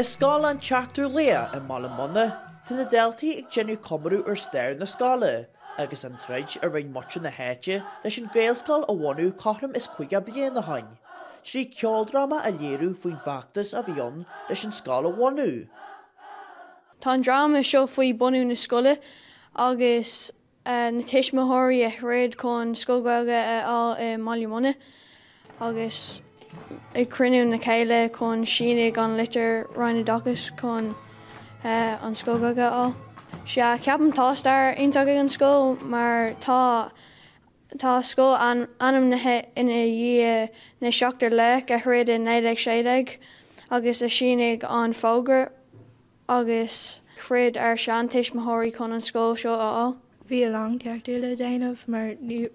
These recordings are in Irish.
I Scoil an tSeachtar Laoch i mBaile Munna, tá na daltaí ag déanamh comóradh ar stair na scoile agus an troid a rinne muintir na háite leis an Ghaelscoil a bhunú cothrom is 50 bliain ó shin, trí ceoldráma a léiriú faoin bhfeachtas a bhí ann leis an scoil a bhunú. Tá an dráma seo faoi bunú na scoile agus na tuismitheoirí a throid chun scoil Ghaeilge a fháil i mBaile Munna agus ag cruinniú na chéile chun sínigh an litir Roinn Oideachais chun an scoil Ghaeilge a fháil. Sea, ceapaim tá stair iontach ag an scoil mar tá tá scoil ainmnithe ina dhiaidh na seachtar laoch a throid i 1916 agus a sínigh an fógra. agus throid ár seantuismitheoirí chun an scoil seo a fháil. Bhí a lán ceartú le déanamh mar ní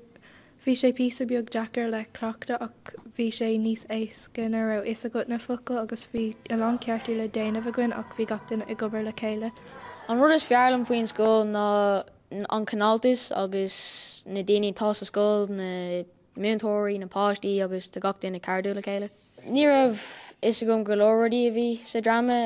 bhí sé píosa beag deacair le cleachtadh ach bhí sé níos éasca nuair a raibh fhios agat na focail agus bhí a lán ceartú le déanamh againn ach bhí gach duine ag obair le chéile. An rud is fearr liom faoin scoil ná an cineáltas agus na daoine atá sa scoil, na múinteoirí, na páistí agus tá gach duine cairdiúil le chéile. Ní raibh fhios agam go leor rudaí a bhí sa dráma,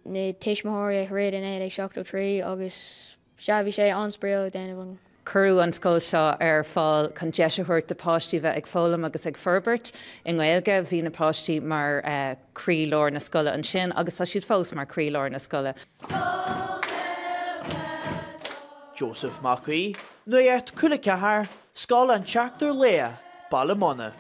na tuismitheoirí a throid i 1973 agus sea, bhí sé an-spraíúil ag déanamh an. Cuireadh an scoil seo ar fáil chun deis a thabhairt do pháistí bheith ag foghlaim agus ag forbairt i nGaeilge. Bhí na páistí mar croí-lár na scoile ansin agus tá siad fós mar croí-lár na scoile. Joseph Mac Aoidh, Nuacht Cúla 4, Scoil an tSeachtar Laoch, Baile Munna.